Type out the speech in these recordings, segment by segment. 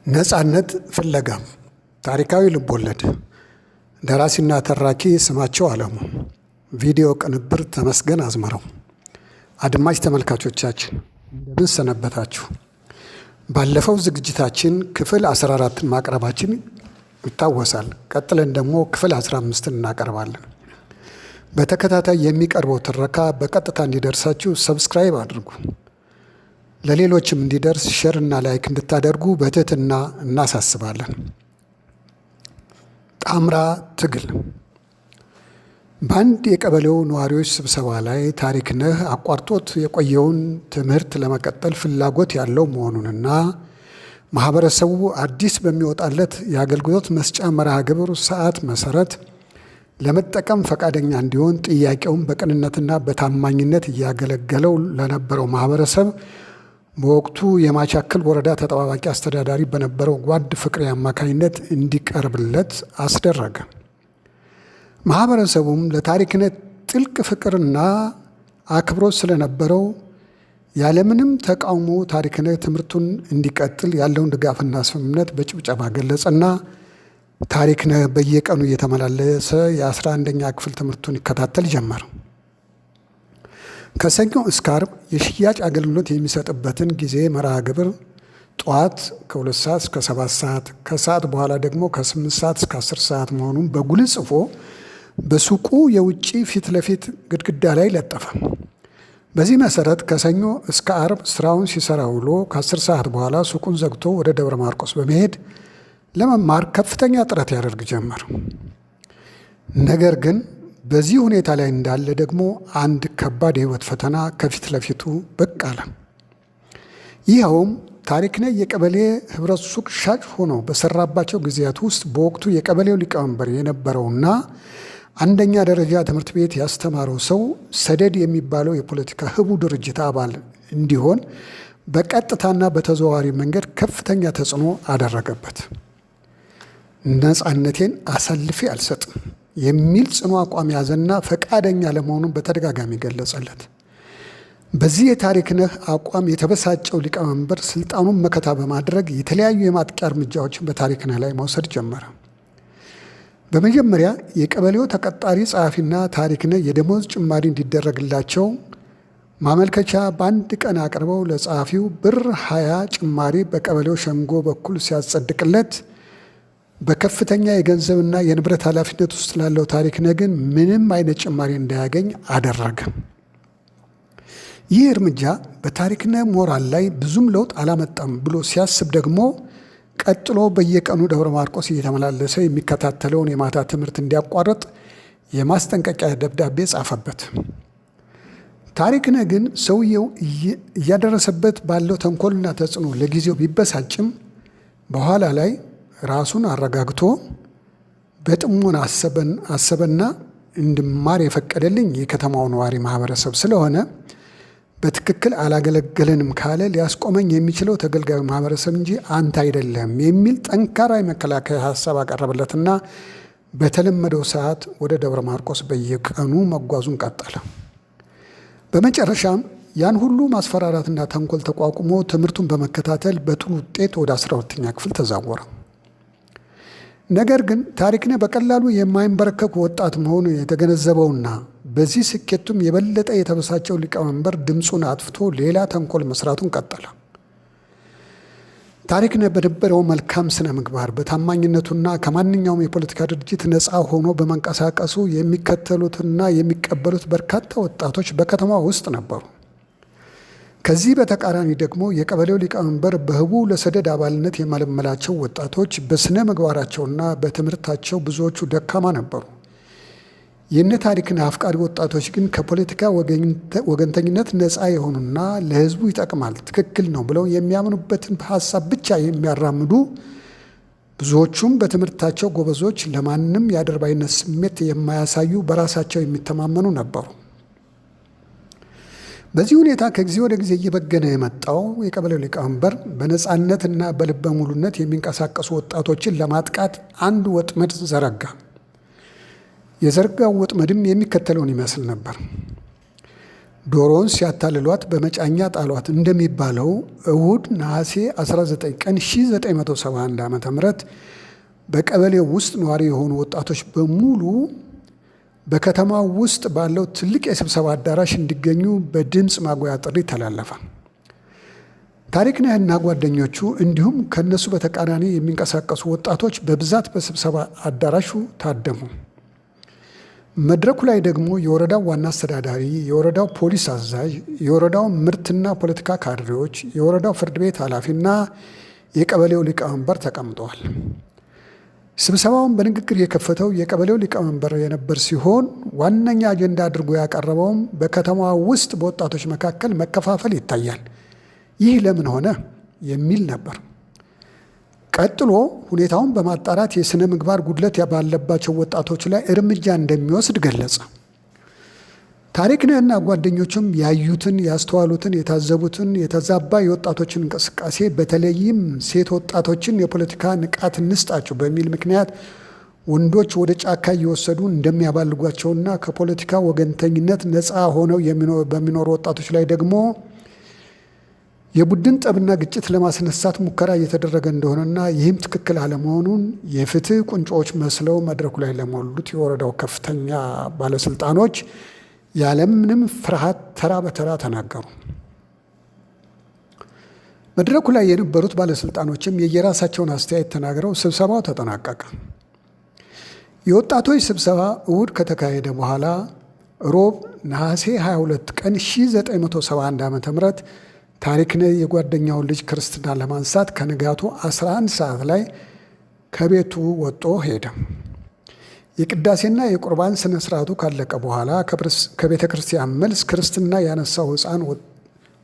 ነጻነት ፍለጋ ታሪካዊ ልቦለድ። ደራሲና ተራኪ ስማቸው አለሙ። ቪዲዮ ቅንብር ተመስገን አዝመረው። አድማጭ ተመልካቾቻችን፣ እንደምን ሰነበታችሁ? ባለፈው ዝግጅታችን ክፍል 14ን ማቅረባችን ይታወሳል። ቀጥለን ደግሞ ክፍል 15ን እናቀርባለን። በተከታታይ የሚቀርበው ትረካ በቀጥታ እንዲደርሳችሁ subscribe አድርጉ። ለሌሎችም እንዲደርስ share እና like እንድታደርጉ በትህትና እናሳስባለን። ጣምራ ትግል። በአንድ የቀበሌው ነዋሪዎች ስብሰባ ላይ ታሪክነህ አቋርጦት የቆየውን ትምህርት ለመቀጠል ፍላጎት ያለው መሆኑንና ማህበረሰቡ አዲስ በሚወጣለት የአገልግሎት መስጫ መርሃ ግብር ሰዓት መሰረት ለመጠቀም ፈቃደኛ እንዲሆን ጥያቄውን በቅንነትና በታማኝነት እያገለገለው ለነበረው ማህበረሰብ በወቅቱ የማቻከል ወረዳ ተጠባባቂ አስተዳዳሪ በነበረው ጓድ ፍቅሬ አማካኝነት እንዲቀርብለት አስደረገ። ማህበረሰቡም ለታሪክነህ ጥልቅ ፍቅርና አክብሮት ስለነበረው ያለምንም ተቃውሞ ታሪክነህ ትምህርቱን እንዲቀጥል ያለውን ድጋፍና ስምምነት በጭብጨባ ገለጸና ታሪክነህ በየቀኑ እየተመላለሰ የ11ኛ ክፍል ትምህርቱን ይከታተል ጀመር። ከሰኞ እስከ ዓርብ የሽያጭ አገልግሎት የሚሰጥበትን ጊዜ መርሃ ግብር ጠዋት ከ2 ሰዓት እስከ 7 ሰዓት፣ ከሰዓት በኋላ ደግሞ ከ8 ሰዓት እስከ 10 ሰዓት መሆኑን በጉልህ ጽፎ በሱቁ የውጭ ፊት ለፊት ግድግዳ ላይ ለጠፈ። በዚህ መሰረት ከሰኞ እስከ ዓርብ ስራውን ሲሰራ ውሎ ከ10 ሰዓት በኋላ ሱቁን ዘግቶ ወደ ደብረ ማርቆስ በመሄድ ለመማር ከፍተኛ ጥረት ያደርግ ጀመር። ነገር ግን በዚህ ሁኔታ ላይ እንዳለ ደግሞ አንድ ከባድ የህይወት ፈተና ከፊት ለፊቱ ብቅ አለ። ይኸውም ታሪክነህ የቀበሌ ህብረት ሱቅ ሻጭ ሆኖ በሰራባቸው ጊዜያት ውስጥ በወቅቱ የቀበሌው ሊቀመንበር የነበረውና አንደኛ ደረጃ ትምህርት ቤት ያስተማረው ሰው ሰደድ የሚባለው የፖለቲካ ህቡ ድርጅት አባል እንዲሆን በቀጥታና በተዘዋዋሪ መንገድ ከፍተኛ ተጽዕኖ አደረገበት። ነጻነቴን አሳልፌ አልሰጥም የሚል ጽኑ አቋም ያዘና ፈቃደኛ ለመሆኑን በተደጋጋሚ ገለጸለት። በዚህ የታሪክነህ አቋም የተበሳጨው ሊቀመንበር ስልጣኑን መከታ በማድረግ የተለያዩ የማጥቂያ እርምጃዎችን በታሪክነህ ላይ መውሰድ ጀመረ። በመጀመሪያ የቀበሌው ተቀጣሪ ጸሐፊና ታሪክነህ የደሞዝ ጭማሪ እንዲደረግላቸው ማመልከቻ በአንድ ቀን አቅርበው ለጸሐፊው ብር 20 ጭማሪ በቀበሌው ሸንጎ በኩል ሲያጸድቅለት፣ በከፍተኛ የገንዘብና የንብረት ኃላፊነት ውስጥ ላለው ታሪክነህ ግን ምንም አይነት ጭማሪ እንዳያገኝ አደረገ። ይህ እርምጃ በታሪክነህ ሞራል ላይ ብዙም ለውጥ አላመጣም ብሎ ሲያስብ ደግሞ ቀጥሎ በየቀኑ ደብረ ማርቆስ እየተመላለሰ የሚከታተለውን የማታ ትምህርት እንዲያቋርጥ የማስጠንቀቂያ ደብዳቤ ጻፈበት። ታሪክነህ ግን ሰውየው እያደረሰበት ባለው ተንኮልና ተጽዕኖ ለጊዜው ቢበሳጭም በኋላ ላይ ራሱን አረጋግቶ በጥሞና አሰበና እንድማር የፈቀደልኝ የከተማው ነዋሪ ማህበረሰብ ስለሆነ በትክክል አላገለገለንም ካለ ሊያስቆመኝ የሚችለው ተገልጋዩ ማህበረሰብ እንጂ አንተ አይደለም የሚል ጠንካራ የመከላከያ ሀሳብ አቀረበለትና በተለመደው ሰዓት ወደ ደብረ ማርቆስ በየቀኑ መጓዙን ቀጠለ። በመጨረሻም ያን ሁሉ ማስፈራራትና ተንኮል ተቋቁሞ ትምህርቱን በመከታተል በጥሩ ውጤት ወደ 12ኛ ክፍል ተዛወረ። ነገር ግን ታሪክነህ በቀላሉ የማይንበረከክ ወጣት መሆኑ የተገነዘበውና በዚህ ስኬቱም የበለጠ የተበሳጨው ሊቀመንበር ድምፁን አጥፍቶ ሌላ ተንኮል መስራቱን ቀጠለ። ታሪክነህ በነበረው መልካም ስነ ምግባር፣ በታማኝነቱና ከማንኛውም የፖለቲካ ድርጅት ነፃ ሆኖ በመንቀሳቀሱ የሚከተሉትና የሚቀበሉት በርካታ ወጣቶች በከተማ ውስጥ ነበሩ። ከዚህ በተቃራኒ ደግሞ የቀበሌው ሊቀመንበር በህቡ ለሰደድ አባልነት የመለመላቸው ወጣቶች በስነ ምግባራቸውና በትምህርታቸው ብዙዎቹ ደካማ ነበሩ። የእነ ታሪክነህ አፍቃሪ ወጣቶች ግን ከፖለቲካ ወገንተኝነት ነፃ የሆኑና ለህዝቡ ይጠቅማል፣ ትክክል ነው ብለው የሚያምኑበትን ሀሳብ ብቻ የሚያራምዱ፣ ብዙዎቹም በትምህርታቸው ጎበዞች፣ ለማንም የአድርባይነት ስሜት የማያሳዩ፣ በራሳቸው የሚተማመኑ ነበሩ። በዚህ ሁኔታ ከጊዜ ወደ ጊዜ እየበገነ የመጣው የቀበሌው ሊቀመንበር በነፃነትና በልበ ሙሉነት የሚንቀሳቀሱ ወጣቶችን ለማጥቃት አንድ ወጥመድ ዘረጋ። የዘረጋው ወጥመድም የሚከተለውን ይመስል ነበር። ዶሮውን ሲያታልሏት በመጫኛ ጣሏት እንደሚባለው እሁድ ነሐሴ 19 ቀን 1971 ዓ.ም በቀበሌው ውስጥ ነዋሪ የሆኑ ወጣቶች በሙሉ በከተማው ውስጥ ባለው ትልቅ የስብሰባ አዳራሽ እንዲገኙ በድምፅ ማጉያ ጥሪ ተላለፈ። ታሪክነህና ጓደኞቹ እንዲሁም ከነሱ በተቃራኒ የሚንቀሳቀሱ ወጣቶች በብዛት በስብሰባ አዳራሹ ታደሙ። መድረኩ ላይ ደግሞ የወረዳው ዋና አስተዳዳሪ፣ የወረዳው ፖሊስ አዛዥ፣ የወረዳው ምርትና ፖለቲካ ካድሬዎች፣ የወረዳው ፍርድ ቤት ኃላፊና የቀበሌው ሊቀመንበር ተቀምጠዋል። ስብሰባውን በንግግር የከፈተው የቀበሌው ሊቀመንበር የነበር ሲሆን ዋነኛ አጀንዳ አድርጎ ያቀረበውም በከተማዋ ውስጥ በወጣቶች መካከል መከፋፈል ይታያል፣ ይህ ለምን ሆነ የሚል ነበር። ቀጥሎ ሁኔታውን በማጣራት የሥነ ምግባር ጉድለት ባለባቸው ወጣቶች ላይ እርምጃ እንደሚወስድ ገለጸ። ታሪክነህና ጓደኞቹም ያዩትን፣ ያስተዋሉትን፣ የታዘቡትን የተዛባ የወጣቶችን እንቅስቃሴ በተለይም ሴት ወጣቶችን የፖለቲካ ንቃት እንስጣቸው በሚል ምክንያት ወንዶች ወደ ጫካ እየወሰዱ እንደሚያባልጓቸውና ከፖለቲካ ወገንተኝነት ነፃ ሆነው በሚኖሩ ወጣቶች ላይ ደግሞ የቡድን ጠብና ግጭት ለማስነሳት ሙከራ እየተደረገ እንደሆነና ይህም ትክክል አለመሆኑን የፍትህ ቁንጮዎች መስለው መድረኩ ላይ ለሞሉት የወረዳው ከፍተኛ ባለስልጣኖች ያለምንም ፍርሃት ተራ በተራ ተናገሩ። መድረኩ ላይ የነበሩት ባለስልጣኖችም የየራሳቸውን አስተያየት ተናግረው ስብሰባው ተጠናቀቀ። የወጣቶች ስብሰባ እሁድ ከተካሄደ በኋላ ሮብ ነሐሴ 22 ቀን 1971 ዓ.ም ታሪክነህ የጓደኛውን ልጅ ክርስትና ለማንሳት ከንጋቱ 11 ሰዓት ላይ ከቤቱ ወጥቶ ሄደ። የቅዳሴና የቁርባን ስነ ስርዓቱ ካለቀ በኋላ ከቤተ ክርስቲያን መልስ ክርስትና ያነሳው ሕፃን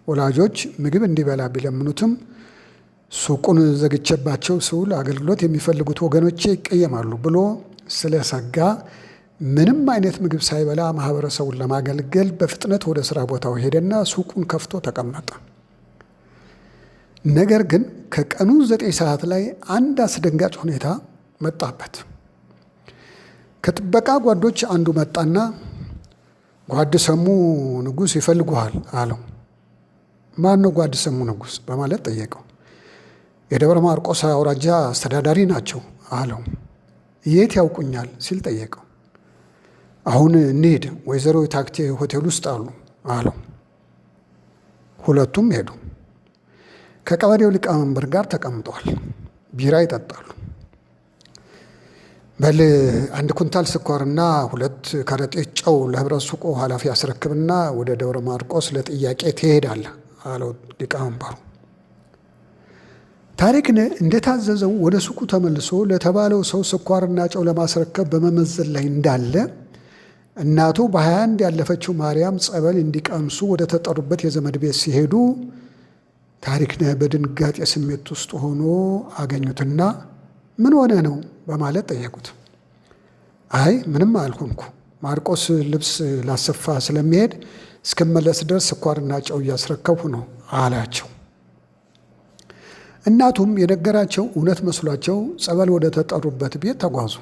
ወላጆች ምግብ እንዲበላ ቢለምኑትም ሱቁን ዘግቼባቸው ስውል አገልግሎት የሚፈልጉት ወገኖቼ ይቀየማሉ ብሎ ስለሰጋ ምንም አይነት ምግብ ሳይበላ ማህበረሰቡን ለማገልገል በፍጥነት ወደ ስራ ቦታው ሄደና ሱቁን ከፍቶ ተቀመጠ። ነገር ግን ከቀኑ 9 ሰዓት ላይ አንድ አስደንጋጭ ሁኔታ መጣበት። ከጥበቃ ጓዶች አንዱ መጣና ጓድ ሰሙ ንጉሥ ይፈልጉሃል አለው። ማን ነው ጓድ ሰሙ ንጉሥ በማለት ጠየቀው። የደብረ ማርቆስ አውራጃ አስተዳዳሪ ናቸው አለው። የት ያውቁኛል ሲል ጠየቀው። አሁን እንሂድ፣ ወይዘሮ ታክቴ ሆቴል ውስጥ አሉ አለው። ሁለቱም ሄዱ። ከቀበሌው ሊቀመንበር ጋር ተቀምጠዋል። ቢራ ይጠጣሉ። በል አንድ ኩንታል ስኳርና 2 ከረጢት ጨው ለህብረት ሱቁ ኃላፊ አስረክብና ወደ ደብረ ማርቆስ ለጥያቄ ትሄዳለህ አለው ሊቀመንበሩ። ታሪክነህ እንደታዘዘው ወደ ሱቁ ተመልሶ ለተባለው ሰው ስኳርና ጨው ለማስረከብ በመመዘን ላይ እንዳለ እናቱ በ21 ያለፈችው ማርያም ጸበል እንዲቀምሱ ወደ ተጠሩበት የዘመድ ቤት ሲሄዱ ታሪክነህ በድንጋጤ ስሜት ውስጥ ሆኖ አገኙትና ምን ሆነ ነው በማለት ጠየቁት። አይ ምንም አልሆንኩ፣ ማርቆስ ልብስ ላሰፋ ስለሚሄድ እስክመለስ ድረስ ስኳርና ጨው እያስረከብኩ ነው አላቸው። እናቱም የነገራቸው እውነት መስሏቸው ጸበል ወደ ተጠሩበት ቤት ተጓዙ።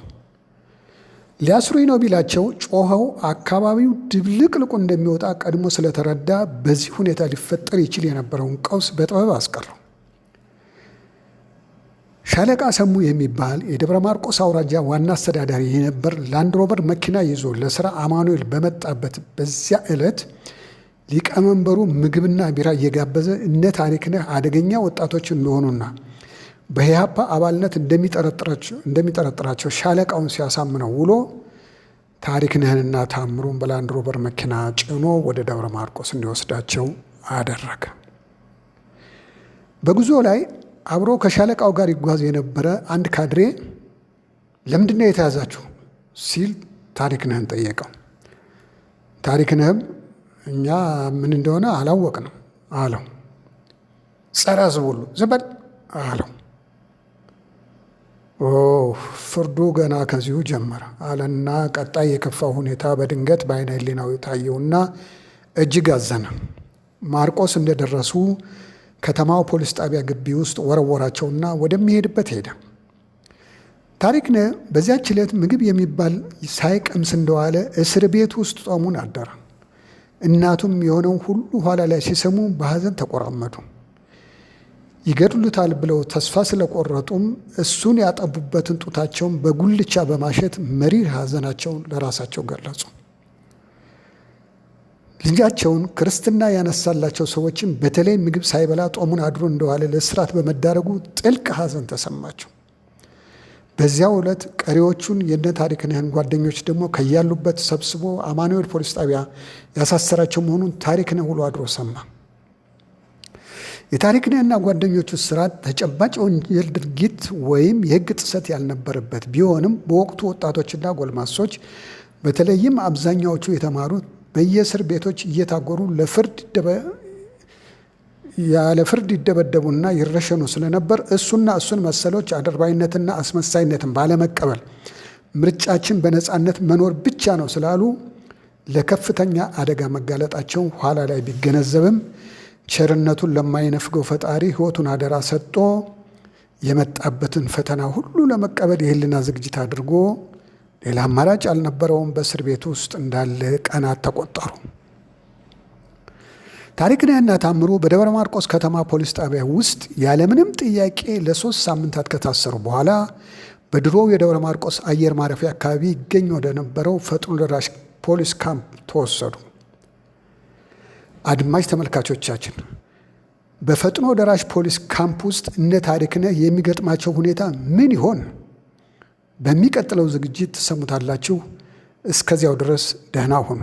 ሊያስሩኝ ነው ቢላቸው ጮኸው አካባቢው ድብልቅልቁ እንደሚወጣ ቀድሞ ስለተረዳ በዚህ ሁኔታ ሊፈጠር ይችል የነበረውን ቀውስ በጥበብ አስቀረው። ሻለቃ ሰሙ የሚባል የደብረ ማርቆስ አውራጃ ዋና አስተዳዳሪ የነበር ላንድሮቨር መኪና ይዞ ለስራ አማኑኤል በመጣበት በዚያ ዕለት ሊቀመንበሩ ምግብና ቢራ እየጋበዘ እነ ታሪክነህ አደገኛ ወጣቶች እንደሆኑና በኢህአፓ አባልነት እንደሚጠረጥራቸው ሻለቃውን ሲያሳምነው ውሎ ታሪክነህንና ታምሩን በላንድሮቨር መኪና ጭኖ ወደ ደብረ ማርቆስ እንዲወስዳቸው አደረገ። በጉዞ ላይ አብሮ ከሻለቃው ጋር ይጓዝ የነበረ አንድ ካድሬ ለምንድን ነው የተያዛችሁ ሲል ታሪክነህን ጠየቀው። ታሪክነህም እኛ ምን እንደሆነ አላወቅንም አለው። ጸረ ሕዝብ ሁሉ ዝም በል አለው። ኦ ፍርዱ ገና ከዚሁ ጀመረ አለና ቀጣይ የከፋው ሁኔታ በድንገት በዓይነ ሕሊናው ታየውና እጅግ አዘነ። ማርቆስ እንደደረሱ ከተማው ፖሊስ ጣቢያ ግቢ ውስጥ ወረወራቸውና ወደሚሄድበት ሄደ። ታሪክነህ በዚያች ዕለት ምግብ የሚባል ሳይቀምስ እንደዋለ እስር ቤት ውስጥ ጾሙን አደረ። እናቱም የሆነውን ሁሉ ኋላ ላይ ሲሰሙ በሐዘን ተቆራመዱ። ይገድሉታል ብለው ተስፋ ስለቆረጡም እሱን ያጠቡበትን ጡታቸውን በጉልቻ በማሸት መሪር ሐዘናቸውን ለራሳቸው ገለጹ። ልጃቸውን ክርስትና ያነሳላቸው ሰዎችም በተለይ ምግብ ሳይበላ ጦሙን አድሮ እንደዋለ ለእስራት በመዳረጉ ጥልቅ ሐዘን ተሰማቸው። በዚያው ዕለት ቀሪዎቹን የነ ታሪክነህን ጓደኞች ደግሞ ከያሉበት ሰብስቦ አማኑኤል ፖሊስ ጣቢያ ያሳሰራቸው መሆኑን ታሪክነህ ውሎ አድሮ ሰማ። የታሪክነህና ጓደኞቹ እስራት ተጨባጭ የወንጀል ድርጊት ወይም የሕግ ጥሰት ያልነበረበት ቢሆንም በወቅቱ ወጣቶችና ጎልማሶች በተለይም አብዛኛዎቹ የተማሩት በየእስር ቤቶች እየታጎሩ ያለ ፍርድ ይደበደቡና ይረሸኑ ስለነበር እሱና እሱን መሰሎች አድርባይነትና አስመሳይነትን ባለመቀበል ምርጫችን በነፃነት መኖር ብቻ ነው ስላሉ ለከፍተኛ አደጋ መጋለጣቸውን ኋላ ላይ ቢገነዘብም ቸርነቱን ለማይነፍገው ፈጣሪ ሕይወቱን አደራ ሰጥቶ የመጣበትን ፈተና ሁሉ ለመቀበል የሕሊና ዝግጅት አድርጎ ሌላ አማራጭ አልነበረውም። በእስር ቤት ውስጥ እንዳለ ቀናት ተቆጠሩ። ታሪክነህና ታምሩ በደብረ ማርቆስ ከተማ ፖሊስ ጣቢያ ውስጥ ያለምንም ጥያቄ ለ3 ሳምንታት ከታሰሩ በኋላ በድሮው የደብረ ማርቆስ አየር ማረፊያ አካባቢ ይገኝ ወደነበረው ፈጥኖ ደራሽ ፖሊስ ካምፕ ተወሰዱ። አድማጭ ተመልካቾቻችን፣ በፈጥኖ ደራሽ ፖሊስ ካምፕ ውስጥ እነ ታሪክነህ የሚገጥማቸው ሁኔታ ምን ይሆን? በሚቀጥለው ዝግጅት ትሰሙታላችሁ። እስከዚያው ድረስ ደህና ሁኑ።